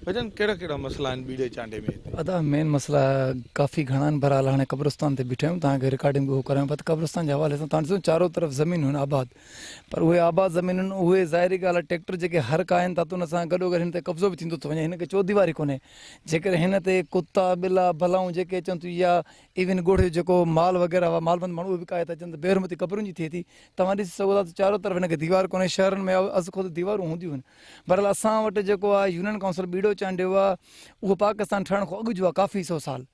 ڀڄن ڪهڙا ڪهڙا مسئلا آهن ٻيڙي چانڊي ۾ هتي؟ ادا مين مسئلا ڪافي گهڻا آهن بھرحال هاڻي قبرستان تي بيٺا آهيون توهان کي رڪارڊنگ به اهو ڪرايون پيا ته قبرستان جي حوالي سان توهان ڏسو چارو طرف زمينون آهن آباد پر اهي آباد زمينون اهي ظاهري ڳالهه آهي ٽيڪٽر جيڪي هر ڪاهن ٿا ته ان سان گڏو گڏ هن تي قبضو به ٿيندو ٿو وڃي هن کي چوديواري ڪونهي جيڪڏهن هن تي ڪتا ٻلا بلائون جيڪي اچن ٿيون يا ايون ڳوٺ جو جيڪو مال وغيره هئا مالوند ماڻهو اهي به ڪاهي ٿا اچن ته بي حرمتي قبرن جي ٿئي ٿي توهان ڏسي سگهو ٿا ته چارو طرف هن کي ديوار ڪونهي شهرن ۾ از خود ديوارون هونديون آهن بهرحال اسان وٽ جيڪو آهي يونين ڪائونسل ٻيڙو چانڊيو آهي اهو پاڪستان ٺهڻ کان اڳ جو آهي ڪافي سو سال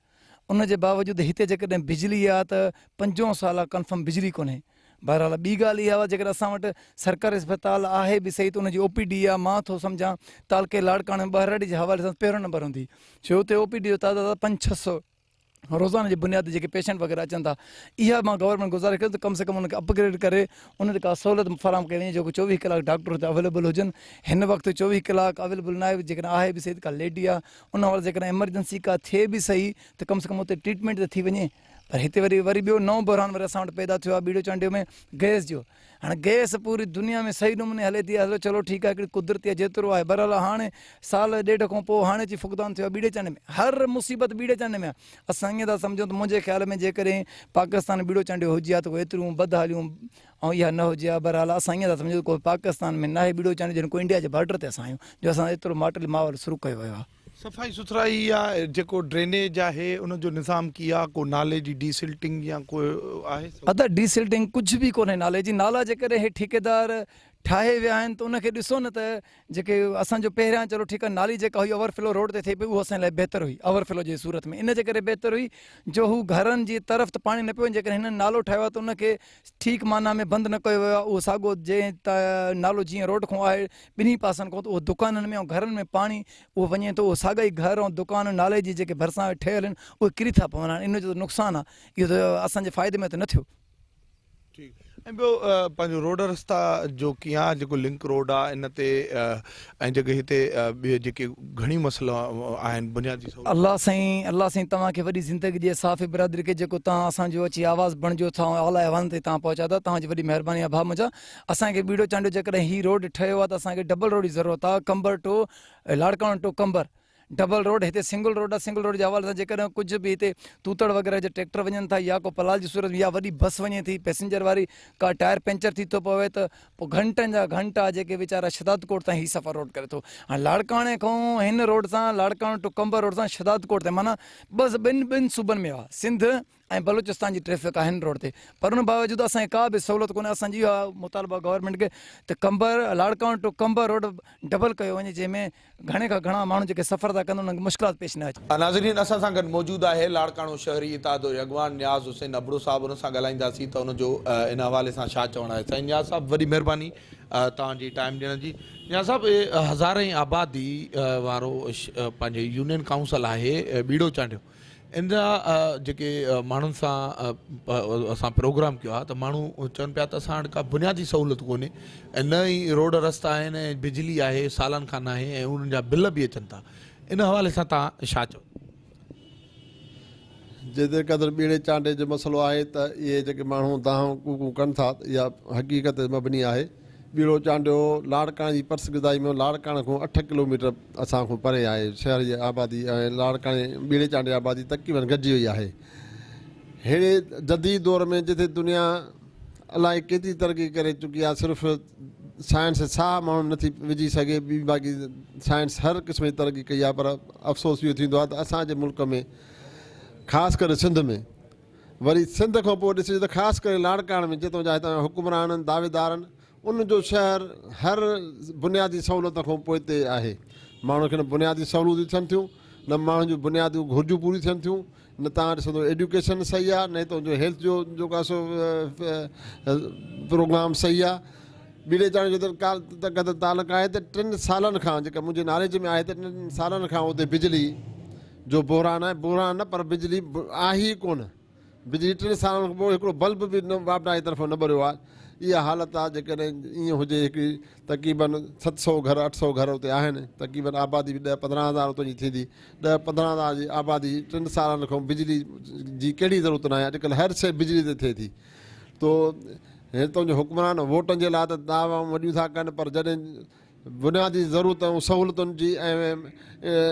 ان جي باوجود هتي جيڪڏهن بجلي آهي ته پنجون سال آهي ڪنفرم بجلي ڪونهي بهرحال ٻي ڳالهه اها آهي جيڪڏهن اسان وٽ سرڪاري اسپتال آهي به صحيح ته ان جي او پي ڊي آهي مان ٿو سمجهان تعلقي لاڙڪاڻي ۾ ٻهراڙي جي حوالي سان پهريون نمبر هوندي ڇو اتي او پي ڊي جو تعداد آهي پنج ڇهه سو روزانه جي بنياد تي جيڪي پيشنٽ وغيره اچن ٿا اها مان گورنمينٽ گذارش ڪندس ته ڪم سي ڪم انهن کي اپگريڊ ڪري انهن کي ڪا سهولت فراهم ڪئي وڃي جيڪو 24 ڪلاڪ ڊاڪٽر اتي اويليبل هجن هن وقت 24 ڪلاڪ اويليبل ناهي جيڪڏهن آهي به سهي ته ڪا ليڊي آهي ان حوالي سان جيڪڏهن ايمرجنسي ڪا ٿئي به سهي ته ڪم سي ڪم اتي ٽريٽمينٽ ته ٿي وڃي پر هتي وري وري ٻيو نئون بحران وري اسان وٽ پيدا ٿيو آهي ٻيڙو چانڊيو ۾ گئس جو هاڻي گئس پوري دنيا ۾ صحيح نموني هلي ٿي هلو چلو ٺيڪ آهي هڪڙي قدرتي آهي جيترو آهي بهرحال هاڻي سال ڏيڍ کان پوء هاڻي اچي فقدان ٿيو آهي ٻيڙي چانڊي ۾ هر مصيبت ٻيڙي چانڊي ۾ آهي اسان ائين ٿا سمجهون ته منهنجي خيال ۾ جيڪڏهن پاڪستان ٻيڙو چانڊيو هجي ها ته ڪو ايتريون بدحاليون ۽ اها نه هجي ها بهرحال اسان ائين ٿا سمجهون ته ڪو پاڪستان ۾ ناهي ٻيڙو چانڊيو ڄڻ ڪو انڊيا جي بارڊر تي اسان آهيون جو اسان ايترو ماٽيلي ماحول شروع ڪيو ويو آهي. صفائي سٿرائي يا جيڪو ڊرينيج آهي ان جو نظام ڪي آ ڪو نالي جي ڊي سلٽنگ يا ڪو آهي سهولت. ادا ڊي سلٽنگ ڪجهه به ڪونهي نالي جي نالا جيڪڏهن هي ٺيڪيدار ٺاهي ويا آهن ته ان کي ڏسو نه ته جيڪي اسان جو پهريان چلو ٺيڪ آ نالي جيڪا هئي اوور فلو روڊ تي ٿئي پئي اهو اسان لاء بهتر هئي اوور فلو جي صورت ۾ ان جي ڪري بهتر هئي جو هو گهرن جي طرف ته پاڻي نه پيو وڃي جيڪڏهن هنن نالو ٺاهيو آ ته ان کي ٺيڪ معنيٰ ۾ بند نه ڪيو ويو آ اهو ساڳو جنهن نالو جيئن روڊ کان آهي ٻنهي پاسن کان ته اهو دڪانن ۾ ۽ گهرن ۾ پاڻي اهو وڃي ٿو اهو ساڳا ئي گهر ۽ دڪان نالي جي جيڪي ڀرسان ٺهيل آهن اهي ڪري ٿا پون هاڻي ان جو ته نقصان آهي اهو ته اسان جي فائدي ۾ ته نه ٿيو. ٺيڪ ۽ ٻيو پنهنجو روڊ رستا جو ڪيئن آ جيڪو لنڪ روڊ آ ان تي ۽ جيڪي هتي ٻيو جيڪي گهڻيون مسئلا آهن بنيادي سهولتون. الله سائين الله سائين توهان کي وڏي زندگي ڏي صحافي برادري کي جيڪو توهان اسان جو اچي آواز بڻجو ٿا ۽ اعليٰ ايوانن تائين توهان پهچايو ٿا توهان جي وڏي مهرباني آ ڀاء منهنجا اسان کي ٻيڙو چانڊيو جيڪڏهن هي روڊ ٺهيو آ ته اسان کي ڊبل روڊ جي ضرورت آ Qambar to Larkana to Qambar double road هتي سنگل روڊ آ سنگل روڊ جي حوالي سان جيڪڏهن ڪجهه به هتي توتڙ وغيره جا ٽريڪٽر وڃن ٿا يا ڪو پلال جي صورت ۾ يا وڏي بس وڃي ٿي پئسينجر واري ڪا ٽائر پنچر ٿي ٿو پوي ته پوء گهنٽن جا گهنٽا جيڪي ويچارا شھدادڪوٽ تائين هي سفر روڊ ڪري ٿو هاڻي لاڙڪاڻي کان هن روڊ سان لاڙڪاڻو ٽو قمبر روڊ سان شھدادڪوٽ تائين معنيٰ بس ٻن ٻن صوبن ۾ آ سنڌ ۽ بلوچستان جي ٽريفڪ آهي هن روڊ تي پر ان باوجود اسان کي ڪا به سهولت ڪونهي اسان جي اها مطالبو آهي گورنمينٽ کي ته Qambar Larkana to Qambar road double ڪيو وڃي جنهن ۾ گهڻي کان گهڻا ماڻهو جيڪي سفر ٿا ڪن انهن کي مشڪلات پيش نه اچي. ناظرين اسان سان گڏ موجود آهي لاڙڪاڻو شهري اتحاد جو اڳواڻ نياز حسين ابڙو صاحب ان سان ڳالهائينداسين ته ان جو ان حوالي سان ڇا چوڻ آهي سائين نياز صاحب وڏي مهرباني توهان جي ٽائيم ڏيڻ جي نياز صاحب هزارين آبادي وارو پنهنجي يونين ڪائونسل آهي ٻيڙو چانڊيو ان جا جيڪي ماڻهن سان اسان پروگرام ڪيو آهي ته ماڻهو چون پيا ته اسان وٽ ڪا بنيادي سهولت ڪونهي ۽ نه ئي روڊ رستا آهن ۽ بجلي آهي سالن کان ناهي ۽ انهن جا بل به اچن ٿا ان حوالي سان توهان ڇا چوندو؟ جيتري قدر ٻيڙي چانڊي جو مسئلو آهي ته اهي جيڪي ماڻهو دانهون ڪوڪون ڪن ٿا ته اها حقيقت تي مبني آهي. ٻيڙو چانڊيو لاڙڪاڻي جي پسگردائي ۾ لاڙڪاڻي کان اٺ ڪلوميٽر اسان کان پري آهي. شهر جي آبادي ۽ لاڙڪاڻي ٻيڙي چانڊيي جي آبادي تقريبن گڏجي وئي آهي. ههڙي جديد دور ۾ جتي دنيا الائي ڪيتري ترقي ڪري چڪي آهي صرف سائنس ساهه ماڻهن نٿي وجهي سگهي ٻي باقي سائنس هر قسم جي ترقي ڪئي آهي پر افسوس اهو ٿيندو آهي ته اسان جي ملڪ ۾ خاص ڪري سنڌ ۾ وري سنڌ کان پوء ڏسجي ته خاص ڪري لاڙڪاڻي ۾ جتان جا هتان جا حڪمران آهن دعويدار آهن ان جو شهر هر بنيادي سهولت کان پوئتي آهي ماڻهن کي نه بنيادي سهولتون ٿين ٿيون نه ماڻهن جون بنيادي گهرجون پوريون ٿين ٿيون نه توهان ڏسندو ايڊيوڪيشن صحيح آهي نه هتان جو هيلٿ جو جيڪو آهي سو پروگرام صحيح آهي ٻيڙي چاڙهي جو قدر تعلق آهي ته ٽن سالن کان جيڪا منهنجي ناليج ۾ آهي ته ٽن سالن کان اتي بجلي جو بحران آهي بحران نه پر بجلي آهي ئي ڪونه بجلي ٽن سالن کان پوء هڪڙو بلب به نه واپڊا جي طرفان نه ٻريو آهي اها حالت آهي جيڪڏهن ائين هجي هڪڙي تقريبن ست سئو گهر اٺ سئو گهر اتي آهن تقريبن آبادي به ڏهه پندرهن هزار اتان جي ٿيندي ڏهه پندرهن هزار جي آبادي ٽن سالن کان بجلي جي ڪهڙي ضرورت ناهي اڄڪلهه هر شيء بجلي تي ٿئي ٿي تو هتان جو حڪمران ووٽن جي لاء ته دعوائون وڏيون ٿا ڪن پر جڏهن بنيادي ضرورتن ۽ سهولتن جي ۽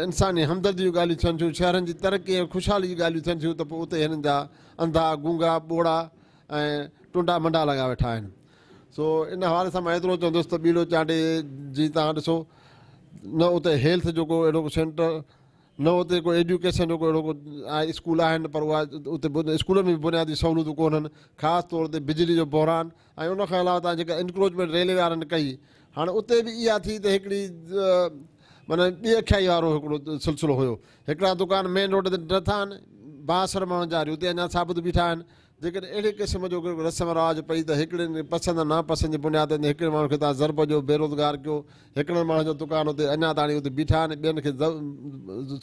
انساني همدردي جون ڳالهيون ٿين ٿيون، شهرن جي ترقي ۽ خوشحالي جون ڳالهيون ٿين ٿيون ته پوء اتي هنن جا انڌا، گونگا، ٻوڙا ۽ ٽنڊا منڊا لڳا ويٺا آهن. سو ان حوالي سان مان ايترو چوندس ته ٻيڙو چانڊيي جي توهان ڏسو نه اتي هيلٿ جو ڪو اهڙو ڪو سينٽر نه اتي ڪو ايڊيوڪيشن جو ڪو اهڙو ڪو اسڪول آهن پر اها اتي اسڪولن ۾ به بنيادي سهولتون ڪونهن خاص طور تي بجلي جو بحران ۽ ان کان علاوه تان جيڪا انڪروچمينٽ ريلوي وارن ڪئي هاڻي اتي به اها ٿي ته هڪڙي معنيٰ ٻي اکيائي وارو هڪڙو سلسلو هيو هڪڙا دڪان مين روڊ تي ڊٿا آهن بااثر ماڻهن جا اتي اڃا ثابت بيٺا آهن جيڪڏهن اهڙي قسم جو ڪو رسم رواج پئي ته هڪڙين پسند ۽ ناپسند جي بنيادن تي هڪڙي ماڻهو کي توهان ضرب ڏيو بيروزگار ڪيو، هڪڙن ماڻهن جا دڪان اتي اڃا تاڻي اتي بيٺا آهن، ٻين کي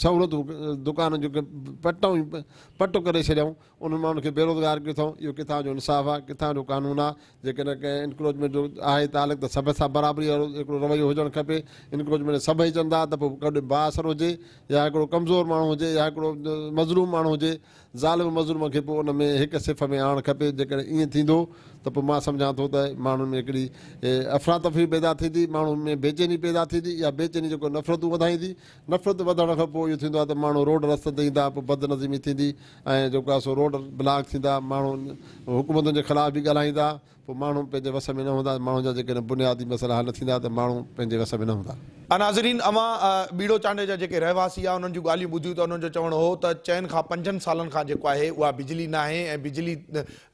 سهولتون دڪانن جون پٽون ئي پٽ ڪري ڇڏيائون، انهن ماڻهن کي بيروزگار ڪيو اٿئون، اهو ڪٿان جو انصاف آهي، ڪٿان جو قانون آهي، جيڪڏهن ڪنهن انڪروچمينٽ جو آهي تعلق ته سڀ سان برابري وارو هڪڙو رويو هجڻ کپي، انڪروچمينٽ سڀئي چوندا ته پوء ڪڏهن بااثر هجي يا هڪڙو ڪمزور ماڻهو هجي يا هڪڙو مظلوم ماڻهو هجي ظالم مظلوم کي پوء ان ۾ هڪ صف ۾ آڻڻ کپي، جيڪڏهن ائين ٿيندو ته پوء مان سمجهان ٿو ته ماڻهن ۾ هڪڙي افراتفري پيدا ٿيندي، ماڻهن ۾ بيچيني پيدا ٿيندي، اها بيچيني جيڪو نفرتون وڌائيندي، نفرت وڌڻ کان پوء اهو ٿيندو آهي ته ماڻهو روڊ رستن تي ايندا، پوء بدنظمي ٿيندي ۽ جيڪو آهي سو روڊ بلاڪ ٿيندا، ماڻهو حڪومتن جي خلاف به ڳالهائيندا. پوء ماڻهو پنهنجي وس ۾ نه هوندا، ماڻهن جا جيڪڏهن بنيادي مسئلا حل نه ٿيندا ته ماڻهو پنهنجي وس ۾ نه هوندا. ناظرين اوهان ٻيڙو چانڊيي جا جيڪي رهواسي آ انهن جون ڳالهيون ٻڌيون ته انهن جو چوڻ هو ته چئن کان پنجن سالن کان جيڪو آهي اها بجلي ناهي ۽ بجلي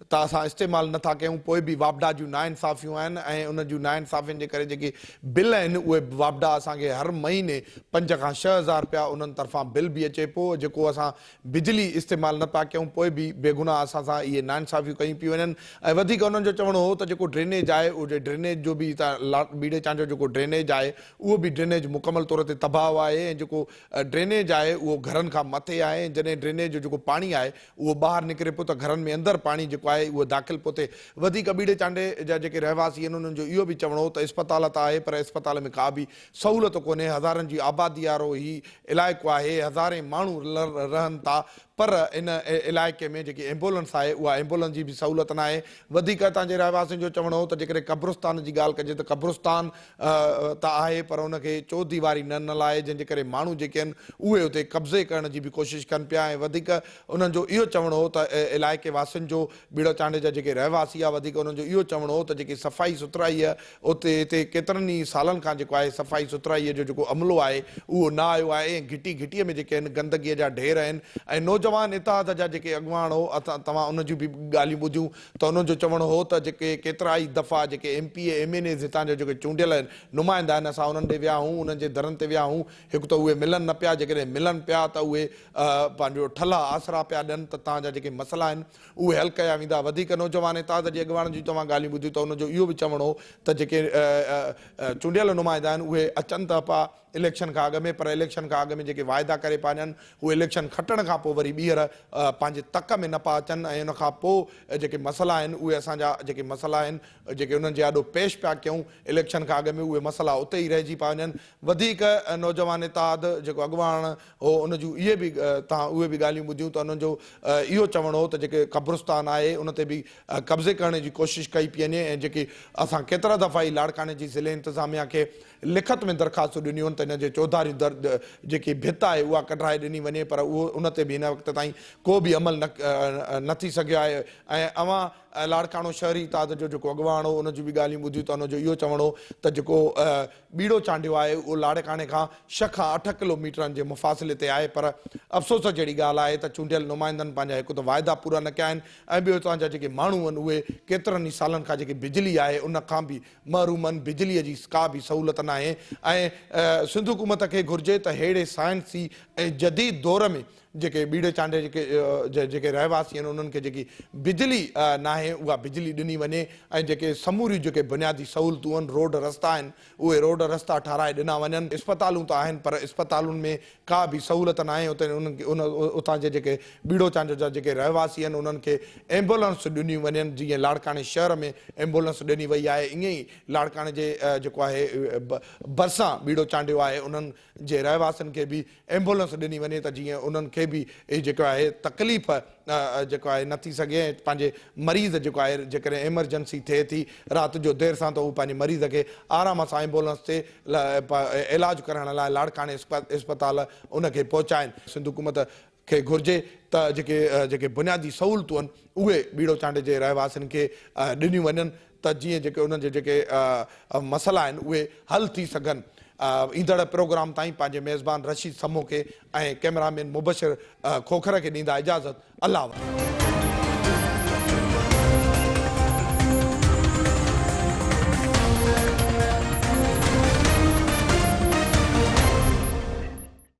ته اسان استعمال نه ٿا ڪيون پوء به واپڊا جون ناانصافيون آهن ۽ ان جون ناانصافين جي ڪري جيڪي بل آهن اهي به واپڊا اسان کي هر مهيني پنج کان 6000 رپيا انهن طرفان بل به اچي پيو جيڪو اسان بجلي استعمال نه پيا ڪيون پوء به بيگناهه اسان سان اهي ناانصافيون ڪيون پيون وڃن ۽ وڌيڪ انهن جو چوڻ هو ته جيڪو ڊرينيج آهي اهو ڊرينيج جو به هتان ٻيڙي چانڊيو جيڪو ڊرينيج آهي اهو به ڊرينيج مڪمل طور تي تباهه آهي ۽ جيڪو ڊرينيج آهي اهو گهرن کان مٿي آهي ۽ جڏهن ڊرينيج جو جيڪو پاڻي آهي اهو ٻاهر نڪري پيو ته گهرن ۾ اندر پاڻي جيڪو آهي اهو داخل پيو ٿئي وڌيڪ ٻيڙي چانڊيي جا جيڪي رهواسي آهن انهن جو اهو به چوڻ هو ته اسپتال ته آهي پر اسپتال ۾ ڪا به سهولت ڪونهي هزارن جي آبادي وارو هي علائقو آهي، هزارين ماڻهو رهن ٿا پر ان علائقي ۾ جيڪي ايمبولنس آهي اها ايمبولنس جي به سهولت ناهي، وڌيڪ اتان جي رهواسين جو چوڻ هو ته جيڪڏهن قبرستان جي ڳالهه ڪجي ته قبرستان ته آهي پر ان کي چوديواري نه ڏنل آهي جنهن جي ڪري ماڻهو جيڪي آهن اهي اتي قبضي ڪرڻ جي به ڪوشش ڪن پيا ۽ وڌيڪ انهن جو اهو چوڻ هو ته علائقي واسين جو ٻيڙو چانڊيي جا جيڪي رهواسي آ وڌيڪ انهن جو اهو چوڻ هو ته جيڪي صفائي سٿرائي اتي هتي ڪيترن ئي سالن کان جيڪو آهي صفائي سٿرائيء جو جيڪو عملو آهي اهو نه آيو آهي ۽ گهٽي گهٽيء ۾ جيڪي آهن گندگيء جا ڍير آهن ۽ نوجوان اتحاد جا جيڪي اڳواڻ هو اسان توهان ان جون به ڳالهيون ٻڌيون ته انهن جو چوڻ هو ته جيڪي ڪيترا ئي دفعا جيڪي ايم پي اي ايم اين ايز هتان جا جيڪي چونڊيل نمائندا آهن اسان انهن ڏي ويا آهيون انهن جي درن تي ويا آهيون هڪ ته اهي ملن نه پيا جيڪڏهن ملن پيا ته اهي پنهنجو ٺلها آسرا پيا ڏين ته توهان جا جيڪي مسئلا آهن اهي حل ڪيا ويندا. وڌيڪ نوجوان اتحاد جي اڳواڻن جون توهان ڳالهيون ٻڌيون ته ان جو اهو به چوڻ هو ته جيڪي چونڊيل نمائندا آهن اهي اچن ته پيا اليڪشن کان اڳ ۾ پر اليڪشن کان اڳ ۾ جيڪي واعدا ڪري پيا وڃن اهي اليڪشن کٽڻ کان پوء وري ٻيهر پنهنجي تڪ ۾ نه پيا اچن ۽ ان کان پوء جيڪي مسئلا آهن اهي اسان جا جيڪي مسئلا آهن جيڪي انهن جي آڏو پيش پيا ڪيون اليڪشن کان اڳ ۾ اهي مسئلا اتي ئي رهجي پيا وڃن. وڌيڪ نوجوان اتحاد جيڪو اڳواڻ هو ان جون اهي به توهان اهي به ڳالهيون ٻڌيون ته انهن جو اهو چوڻ هو ته جيڪي قبرستان آهي ان تي به قبضي ڪرڻ جي ڪوشش ڪئي پئي وڃي ۽ جيڪي اسان ڪيترا دفعا ئي لاڙڪاڻي جي ضلعي انتظاميا کي لکت ۾ درخواستون ڏنيون آهن ته ان جي چوڌاري در جيڪي ڀت آهي اها ڪڍرائي ڏني وڃي پر اهو ان تي به هن وقت تائين ڪو به عمل نه نه ٿي سگهيو آهي ۽ اوهان لاڙڪاڻو شهري اتحاد جو جيڪو اڳواڻ هو ان جون به ڳالهيون ٻڌيون ته ان جو اهو چوڻ هو ته جيڪو ٻيڙو چانڊيو آهي اهو لاڙڪاڻي کان ڇهه کان اٺ ڪلو ميٽرن جي مفاصلي تي آهي پر افسوس جهڙي ڳالهه آهي ته چونڊيل نمائندن پنهنجا هڪ ته واعدا پورا نه ڪيا آهن ۽ ٻيو اتان جا جيڪي ماڻهو آهن اهي ڪيترن ئي سالن کان جيڪي بجلي آهي ان کان به محروم آهن بجلي جي ڪا به سهولت ناهي ۽ سنڌ حڪومت کي گهرجي ته ههڙي سائنسي ۽ جديد دور ۾ جيڪي ٻيڙي چانڊيي جيڪي جيڪي رهواسي آهن انهن کي جيڪي بجلي ناهي اها بجلي ڏني وڃي ۽ جيڪي سموريون جيڪي بنيادي سهولتون آهن روڊ رستا آهن اهي روڊ رستا ٺاهرائي ڏنا وڃن اسپتالون ته آهن پر اسپتالن ۾ ڪا به سهولت ناهي اتي انهن کي ان اتان جي جيڪي ٻيڙو چانڊيو جا جيڪي رهواسي آهن انهن کي ايمبولنس ڏنيون وڃن جيئن لاڙڪاڻي شهر ۾ ايمبولنس ڏني وئي آهي ائين ئي لاڙڪاڻي جي جيڪو آهي ڀرسان ٻيڙو چانڊيو آهي انهن جي رهواسين کي به ايمبولنس ڏني وڃي ته جيئن انهن کي به جيڪو آهي تڪليف جيڪو آهي نه ٿي سگهي ۽ پنهنجي مريض مريض جيڪو آهي جيڪڏهن ايمرجنسي ٿئي ٿي رات جو دير سان ته هو پنهنجي مريض کي آرام سان ايمبولنس تي علاج ڪرائڻ لاء لاڙڪاڻي اسپتال ان کي پهچائين. سنڌ حڪومت کي گهرجي ته جيڪي جيڪي بنيادي سهولتون آهن اهي ٻيڙو چانڊي جي رهواسين کي ڏنيون وڃن ته جيئن جيڪي انهن جي جيڪي مسئلا آهن اهي حل ٿي سگهن. ايندڙ پروگرام تائين پنهنجي ميزبان رشيد سمون کي ۽ ڪئميرامين مبشر کوکر کي ڏيندا اجازت. الله.